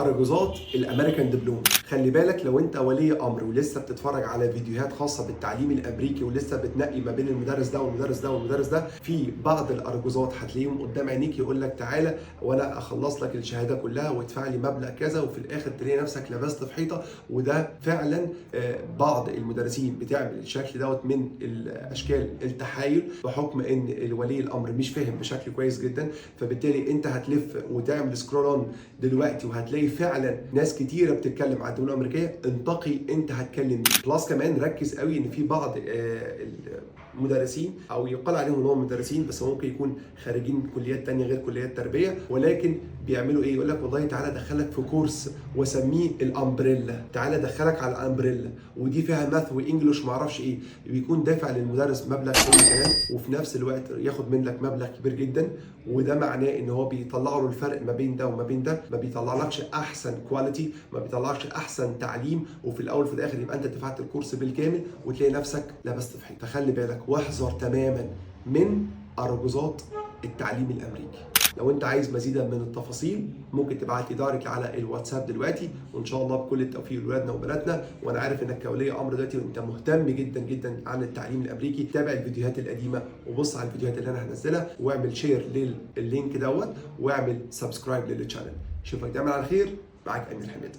اراجوزات ال American diploma. خلي بالك لو انت ولي امر ولسه بتتفرج على فيديوهات خاصة بالتعليم الامريكي ولسه بتنقي ما بين المدرس ده والمدرس ده والمدرس ده، في بعض الاراجوزات هتلاقيهم قدام عينيك يقول لك تعالى وانا اخلص لك الشهادة كلها وادفع لي مبلغ كذا، وفي الاخر تلاقي نفسك لبست في حيطه. وده فعلا بعض المدرسين بتعمل الشكل دوت من الاشكال التحايل، بحكم ان الولي الامر مش فاهم بشكل كويس جدا. فبالتالي انت هتلف وتعمل scroll on دلوقتي وهتلاقي فعلا ناس كتيرة بتتكلم على الدولة الامريكيه. انتقي انت هتكلم مين. plus كمان ركز قوي ان في بعض المدرسين او يقال عليهم ان هم مدرسين، بس ممكن يكون خارجين كليات تانية غير كليات تربيه، ولكن بيعملوا ايه؟ يقول لك والله تعالى ادخلك في كورس واسميه ال umbrella، تعالى ادخلك على ال umbrella ودي فيها math و English ما اعرفش ايه. بيكون دافع للمدرس مبلغ اي كلام، وفي نفس الوقت ياخد منك مبلغ كبير جدا. وده معناه ان هو بيطلع له الفرق ما بين ده وما بين ده، ما بيطلعلكش احسن quality، ما بيطلعش احسن تعليم، وفي الاول وفي الاخر يبقى انت دفعت الكورس بالكامل وتلاقي نفسك لبست في حيط. فخلي بالك واحذر تماما من اراجوزات التعليم الامريكي. لو انت عايز مزيدا من التفاصيل ممكن تبعت لي direct على الواتساب دلوقتي، وان شاء الله بكل التوفيق لاولادنا وبناتنا. وانا عارف انك كولي امر دلوقتي وانت مهتم جدا جدا عن التعليم الامريكي، تابع الفيديوهات القديمة وبص على الفيديوهات اللي انا هنزلها، واعمل share لل link دوت، واعمل subscribe لل channel. اشوفك دايما على خير. معاك امير حميد.